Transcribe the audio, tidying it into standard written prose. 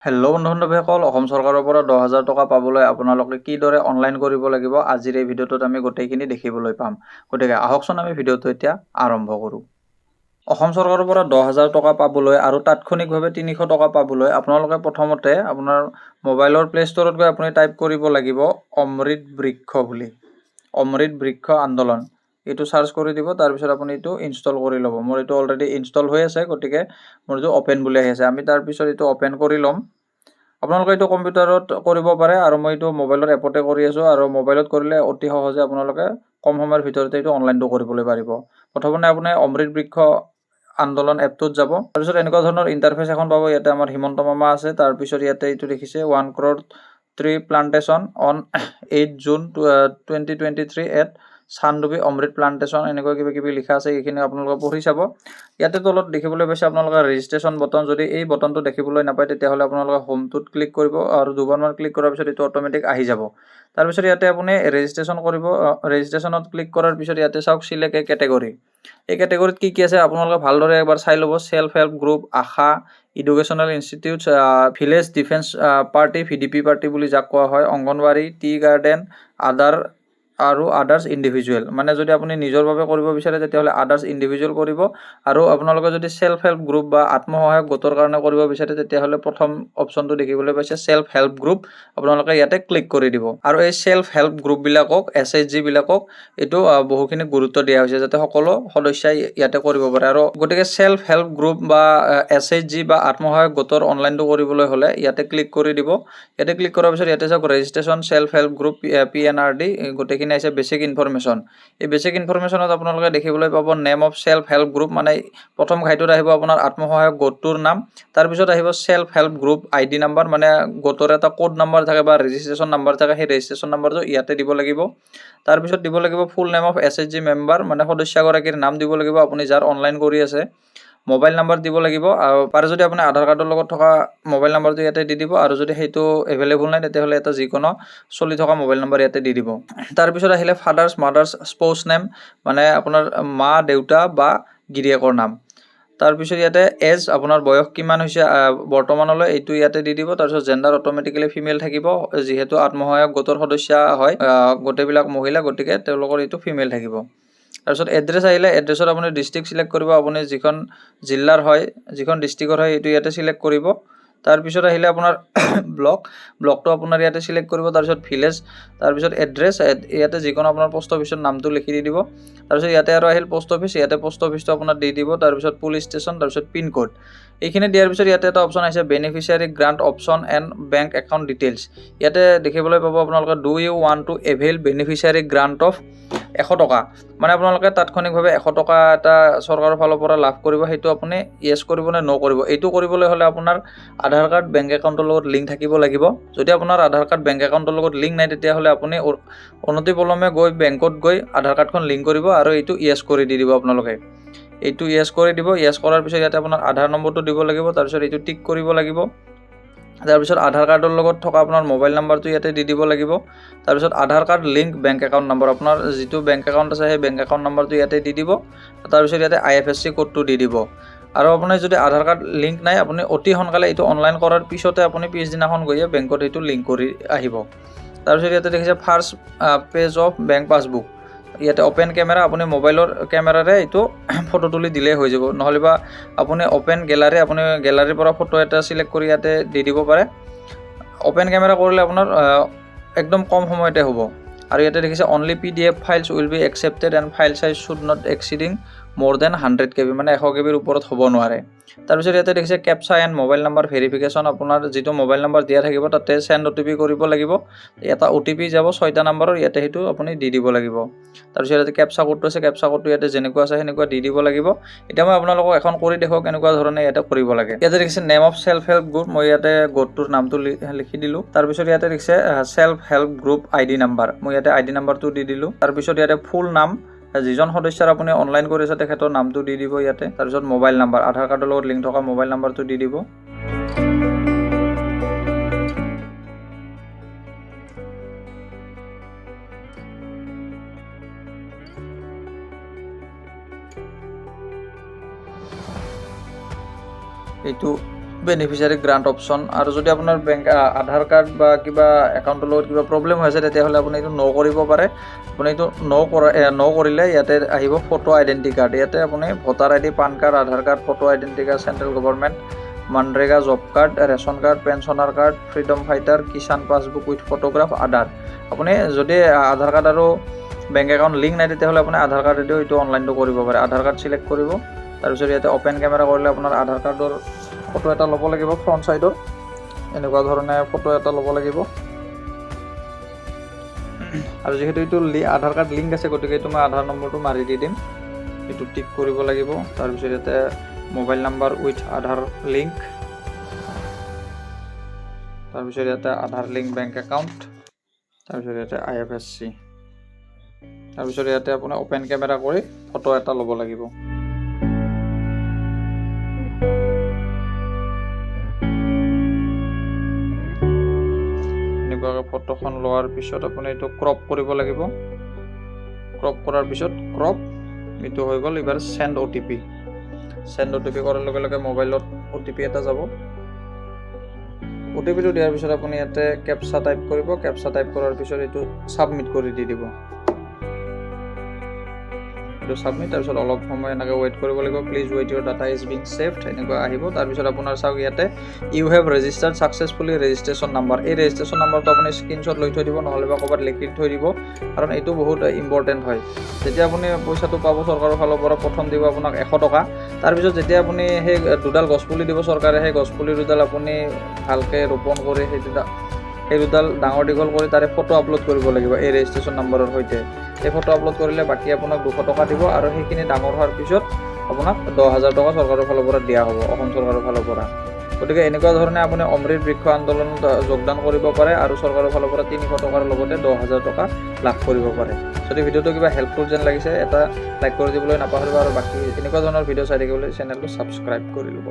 Hello' বন্ধু বান্ধৱীসকল, অসম চৰকাৰৰ পৰা 10,000 টকা পাবলৈ আপোনালোকে কিদৰে অনলাইন কৰিব লাগিব, আজিৰ এই ভিডিঅ'টোত আমি গোটেইখিনি দেখিবলৈ পাম। গতিকে আহকচোন, আমি ভিডিঅ'টো এতিয়া আৰম্ভ কৰোঁ। অসম চৰকাৰৰ পৰা 10,000 টকা পাবলৈ আৰু তাৎক্ষণিকভাৱে 300 টকা পাবলৈ আপোনালোকে প্ৰথমতে আপোনাৰ মোবাইলৰ প্লে' ষ্ট'ৰত গৈ আপুনি টাইপ কৰিব লাগিব অমৃত বৃক্ষ বুলি, অমৃত বৃক্ষ আন্দোলন। এইটো চাৰ্চ কৰি দিব। তাৰপিছত আপুনি এইটো ইনষ্টল কৰি ল'ব। মোৰ এইটো অলৰেডি ইনষ্টল হৈ আছে, গতিকে মোৰ এইটো অ'পেন বুলি আহি আছে। আমি তাৰপিছত এইটো অ'পেন কৰি ল'ম। আপোনালোকে এইটো কম্পিউটাৰত কৰিব পাৰে আৰু মই এইটো মোবাইলৰ এপতে কৰি আছোঁ। আৰু মোবাইলত কৰিলে অতি সহজে আপোনালোকে কম সময়ৰ ভিতৰতে এইটো অনলাইনটো কৰিবলৈ পাৰিব। প্ৰথমতে আপুনি অমৃত বৃক্ষ আন্দোলন এপটোত যাব। তাৰপিছত এনেকুৱা ধৰণৰ ইণ্টাৰফেচ এখন পাব। ইয়াতে আমাৰ হিমন্ত মামা আছে। তাৰপিছত ইয়াতে এইটো দেখিছে, 1 crore tree plantation on 8 June 2023 at Chandubi Amrit plantation, এনেকুৱা কিবা কিবি লিখা আছে। এইখিনি আপোনালোকে পঢ়ি চাব। ইয়াতে তলত দেখিবলৈ পাইছে আপোনালোকে ৰেজিষ্ট্ৰেশ্যন বটন। যদি এই বটনটো দেখিবলৈ নাপায়, তেতিয়াহ'লে আপোনালোকে হোমটোত ক্লিক কৰিব আৰু দুবাৰমান ক্লিক কৰাৰ পিছত এইটো অট'মেটিক আহি যাব। তাৰপিছত ইয়াতে আপুনি ৰেজিষ্ট্ৰেশ্যন কৰিব। ৰেজিষ্ট্ৰেশ্যনত ক্লিক কৰাৰ পিছত ইয়াতে চাওক, চিলেক্ট এ কেটেগৰী। এই কেটেগৰীত কি কি আছে, আপোনালোকে ভালদৰে এবাৰ চাই ল'ব। চেল্ফ হেল্প গ্ৰুপ, আশা, educational institutes, village defence party, VDP party বুলি যাক কোৱা হয়, অংগনবাড়ী, টি গাৰ্ডেন, আদাৰ আৰু আদাৰ্ছ ইণ্ডিভিজুৱেল। মানে যদি আপুনি নিজৰ বাবে কৰিব বিচাৰে, তেতিয়াহ'লে আদাৰ্ছ ইণ্ডিভিজুৱেল কৰিব। আৰু আপোনালোকে যদি চেল্ফ হেল্প গ্ৰুপ বা আত্মসহায়ক গোটৰ কাৰণে কৰিব বিচাৰে, তেতিয়াহ'লে প্ৰথম অপশ্যনটো দেখিবলৈ পাইছে, চেল্ফ হেল্প গ্ৰুপ, আপোনালোকে ইয়াতে ক্লিক কৰি দিব। আৰু এই চেল্ফ হেল্প গ্ৰুপবিলাকক, এছএইচজিবিলাকক এইটো বহুখিনি গুৰুত্ব দিয়া হৈছে, যাতে সকলো সদস্যাই ইয়াতে কৰিব পাৰে। আৰু গতিকে চেল্ফ হেল্প গ্ৰুপ বা এছএইচজি বা আত্মসহায়ক গোটৰ অনলাইনটো কৰিবলৈ হ'লে ইয়াতে ক্লিক কৰি দিব। ইয়াতে ক্লিক কৰাৰ পিছত ইয়াতে চাওক, registration self help group PNRD, গোটেইখিনি আহিছে। বেছিক ইনফৰমেশ্যন, এই বেছিক ইনফৰমেশ্যনত আপোনালোকে দেখিবলৈ পাব name of self help group, মানে প্ৰথম ঘাইটোত আহিব আপোনাৰ আত্মসহায়ক গোটটোৰ নাম। তাৰপিছত আহিব self help group ID number, মানে গোটৰ এটা ক'ড নাম্বাৰ থাকে বা ৰেজিষ্ট্ৰেশ্যন নাম্বাৰ থাকে, সেই ৰেজিষ্ট্ৰেশ্যন নাম্বাৰটো ইয়াতে দিব লাগিব। তাৰপিছত দিব লাগিব full name of SHG member, মানে সদস্যাগৰাকীৰ নাম দিব লাগিব, আপুনি যাৰ অনলাইন কৰি আছে। মোবাইল নাম্বাৰ দিব লাগিব আৰু পাৰে যদি আপুনি আধাৰ কাৰ্ডৰ লগত থকা মোবাইল নাম্বাৰটো ইয়াতে দি দিব। আৰু যদি সেইটো এভেইলেবল নাই, তেতিয়াহ'লে এটা যিকোনো চলি থকা মোবাইল নাম্বাৰ ইয়াতে দি দিব। তাৰপিছত আহিলে ফাদাৰ্ছ, মাদাৰ্ছ, স্প'জ নেম, মানে আপোনাৰ মা, দেউতা বা গিৰিয়েকৰ নাম। তাৰপিছত ইয়াতে এজ, আপোনাৰ বয়স কিমান হৈছে বৰ্তমানলৈ, এইটো ইয়াতে দি দিব। তাৰপিছত জেণ্ডাৰ অট'মেটিকেলি ফিমেল থাকিব, যিহেতু আত্মসহায়ক গোটৰ সদস্যা হয়, গোটেইবিলাক মহিলা, গতিকে তেওঁলোকৰ এইটো ফিমেল থাকিব। তাৰপিছত এড্ৰেছ আহিলে, এড্ৰেছত আপুনি ডিষ্ট্ৰিক্ট চিলেক্ট কৰিব। আপুনি যিখন জিলাৰ হয়, যিখন ডিষ্ট্ৰিক্টৰ হয়, এইটো ইয়াতে চিলেক্ট কৰিব। তাৰপিছত আহিলে আপোনাৰ ব্লক, ব্লকটো আপোনাৰ ইয়াতে চিলেক্ট কৰিব। তাৰপিছত ভিলেজ, তাৰপিছত এড্ৰেছ, ইয়াতে যিকোনো আপোনাৰ পষ্ট অফিচৰ নামটো লিখি দি দিব। তাৰপিছত ইয়াতে আৰু আহিল পষ্ট অফিচ, ইয়াতে পষ্ট অফিচটো আপোনাৰ দি দিব। তাৰপিছত পুলিচ ষ্টেচন, তাৰপিছত পিনক'ড। এইখিনি দিয়াৰ পিছত ইয়াতে এটা অপশ্যন আহিছে, beneficiary grant option and bank account details। ইয়াতে দেখিবলৈ পাব আপোনালোকে, do you want to avail beneficiary grant of 100 টকা? মানে আপোনালোকে তাৎক্ষণিকভাৱে 100 টকা এটা চৰকাৰৰ ফালৰ পৰা লাভ কৰিব, সেইটো আপুনি য়েছ কৰিব নে ন' কৰিব? এইটো কৰিবলৈ হ'লে আপোনাৰ আধাৰ কাৰ্ড বেংক একাউণ্টৰ লগত লিংক থাকিব লাগিব। যদি আপোনাৰ আধাৰ কাৰ্ড বেংক একাউণ্টৰ লগত লিংক নাই, তেতিয়াহ'লে আপুনি অনতিপলমে গৈ বেংকত গৈ আধাৰ কাৰ্ডখন লিংক কৰিব আৰু এইটো য়েছ কৰি দি দিব। আপোনালোকে এইটো য়েছ কৰি দিব। য়েছ কৰাৰ পিছত ইয়াতে আপোনাৰ আধাৰ নম্বৰটো দিব লাগিব। তাৰপিছত এইটো টিক কৰিব লাগিব। তাৰপিছত আধাৰ কাৰ্ডৰ লগত থকা আপোনাৰ মোবাইল নাম্বাৰটো ইয়াতে দি দিব লাগিব। তাৰপিছত আধাৰ card link bank account number, আপোনাৰ যিটো বেংক একাউণ্ট আছে, সেই বেংক একাউণ্ট নাম্বাৰটো ইয়াতে দি দিব। তাৰপিছত ইয়াতে আইএফএছচি ক'ডটো দি দিব। আৰু আপোনাৰ যদি আধাৰ কাৰ্ড লিংক নাই, আপুনি অতি সোনকালে এইটো অনলাইন কৰাৰ পিছতে আপুনি পিছদিনাখন গৈয়ে বেংকত এইটো লিংক কৰি আহিব। তাৰপিছত ইয়াতে দেখিছে, first page of bank passbook। ইয়াতে অ'পেন কেমেৰা, আপুনি মোবাইলৰ কেমেৰাৰে এইটো ফটো তুলি দিলেই হৈ যাব। নহ'লে বা আপুনি অ'পেন গেলাৰী, আপুনি গেলাৰীৰ পৰা ফটো এটা চিলেক্ট কৰি ইয়াতে দি দিব পাৰে। অ'পেন কেমেৰা কৰিলে আপোনাৰ একদম কম সময়তে হ'ব। আৰু ইয়াতে দেখিছে, only PDF files will be accepted and file size should not exceeding more than 100 KB, মানে 100 কেবিৰ ওপৰত হ'ব নোৱাৰে। তাৰপিছত ইয়াতে দেখিছে, captcha and mobile number verification। আপোনাৰ যিটো মোবাইল নাম্বাৰ দিয়া থাকিব, তাতে চেণ্ড অ'টিপি কৰিব লাগিব। এটা অ'টিপি যাব ছয়টা নাম্বাৰৰ, ইয়াতে সেইটো আপুনি দি দিব লাগিব। তাৰপিছত ইয়াতে কেপচা কোডটো আছে, কেপচা কোডটো ইয়াতে যেনেকুৱা আছে সেনেকুৱা দি দিব লাগিব। এতিয়া মই আপোনালোকক এখন কৰি দেখুৱাওঁ, কেনেকুৱা ধৰণে ইয়াতে কৰিব লাগে। ইয়াতে দেখিছে, name of self help group, মই ইয়াতে গোটটোৰ নামটো লিখি দিলোঁ। তাৰপিছত ইয়াতে দেখিছে, self help group ID number, মই ইয়াতে আই ডি নাম্বাৰটো দি দিলোঁ। তাৰপিছত ইয়াতে ফুল নাম, যিজন সদস্যাৰ আপুনি অনলাইন কৰিছে, তেখেতৰ নামটো দি দিব ইয়াতে। তাৰপিছত মোবাইল নাম্বাৰ, আধাৰ কাৰ্ডৰ লগত লিংক থকা মোবাইল নাম্বাৰটো দি দিব। এইটো বেনিফিচিয়াৰী গ্ৰাণ্ট অপশ্যন। আৰু যদি আপোনাৰ বেংক আধাৰ কাৰ্ড বা কিবা একাউণ্টৰ লগত কিবা প্ৰব্লেম হৈ আছে, তেতিয়াহ'লে আপুনি এইটো ন' কৰিব পাৰে। আপুনি এইটো ন' কৰিলে ইয়াতে আহিব ফটো আইডেণ্টি কাৰ্ড। ইয়াতে আপুনি voter ID, PAN card, Aadhaar card, photo identity card, central government, MNREGA job card, ration card, pensioner card, freedom fighter, Kisan passbook with photograph, Aadhaar. আপুনি যদি আধাৰ কাৰ্ড আৰু বেংক একাউণ্ট লিংক নাই, তেতিয়াহ'লে আপুনি আধাৰ কাৰ্ডেদিও এইটো অনলাইনটো কৰিব পাৰে। আধাৰ কাৰ্ড চিলেক্ট কৰিব। তাৰপিছত ইয়াতে অ'পেন কেমেৰা কৰিলে আপোনাৰ আধাৰ কাৰ্ডৰ ফটো এটা ল'ব লাগিব। ফ্ৰণ্ট ছাইডৰ এনেকুৱা ধৰণে ফটো এটা ল'ব লাগিব। আৰু যিহেতু এইটো আধাৰ কাৰ্ড লিংক আছে, গতিকে এইটো মই আধাৰ নম্বৰটো মাৰি দি দিম। এইটো টিক কৰিব লাগিব। তাৰপিছত ইয়াতে mobile number with Aadhaar link, তাৰপিছত ইয়াতে আধাৰ লিংক বেংক একাউণ্ট, তাৰপিছত ইয়াতে আইএফএছচি, তাৰপিছত ইয়াতে আপুনি অ'পেন কেমেৰা কৰি ফটো এটা ল'ব লাগিব। এনেকুৱাকৈ ফটোখন লোৱাৰ পিছত আপুনি এইটো ক্ৰপ কৰিব লাগিব। ক্ৰপ কৰাৰ পিছত ক্ৰপ এইটো হৈ গ'ল। এইবাৰ চেণ্ড অ'টিপি। চেণ্ড অ'টিপি কৰাৰ লগে লগে মোবাইলত অ'টিপি এটা যাব। অ'টিপিটো দিয়াৰ পিছত আপুনি ইয়াতে কেপচা টাইপ কৰিব। কেপচা টাইপ কৰাৰ পিছত এইটো ছাবমিট কৰি দি দিব। এইটো ছাবমিট, তাৰপিছত অলপ সময় এনেকৈ ৱেইট কৰিব লাগিব। "Please wait, your data is being saved", এনেকুৱা আহিব। তাৰপিছত আপোনাৰ চাওক ইয়াতে "You have registered successfully, registration number"। এই ৰেজিষ্ট্ৰেশ্যন নাম্বাৰটো আপুনি স্ক্ৰীনশ্বট লৈ থৈ দিব, নহ'লে বা ক'ৰবাত লিখি থৈ দিব, কাৰণ এইটো বহুত ইম্পৰ্টেণ্ট হয়। যেতিয়া আপুনি পইচাটো পাব চৰকাৰৰ ফালৰ পৰা, প্ৰথম দিব আপোনাক 100 টকা। তাৰপিছত যেতিয়া আপুনি সেই দুডাল গছপুলি দিব চৰকাৰে, সেই গছপুলি দুডাল আপুনি ভালকৈ ৰোপণ কৰি সেই দুডাল ডাঙৰ দীঘল কৰি তাৰে ফটো আপলোড কৰিব লাগিব এই ৰেজিষ্ট্ৰেশ্যন নম্বৰৰ সৈতে। সেই ফটো আপলোড কৰিলে বাকী আপোনাক 200 টকা দিব আৰু সেইখিনি ডাঙৰ হোৱাৰ পিছত আপোনাক 10,000 টকা চৰকাৰৰ ফালৰ পৰা দিয়া হ'ব, অসম চৰকাৰৰ ফালৰ পৰা। গতিকে এনেকুৱা ধৰণে আপুনি অমৃত বৃক্ষ আন্দোলনত যোগদান কৰিব পাৰে আৰু চৰকাৰৰ ফালৰ পৰা 300 টকাৰ লগতে 10,000 টকা লাভ কৰিব পাৰে। যদি ভিডিঅ'টো কিবা হেল্পফুল যেন লাগিছে, এটা লাইক কৰি দিবলৈ নাপাহৰিব আৰু বাকী এনেকুৱা ধৰণৰ ভিডিঅ' চাই থাকিবলৈ চেনেলটো ছাবস্ক্ৰাইব কৰি ল'ব।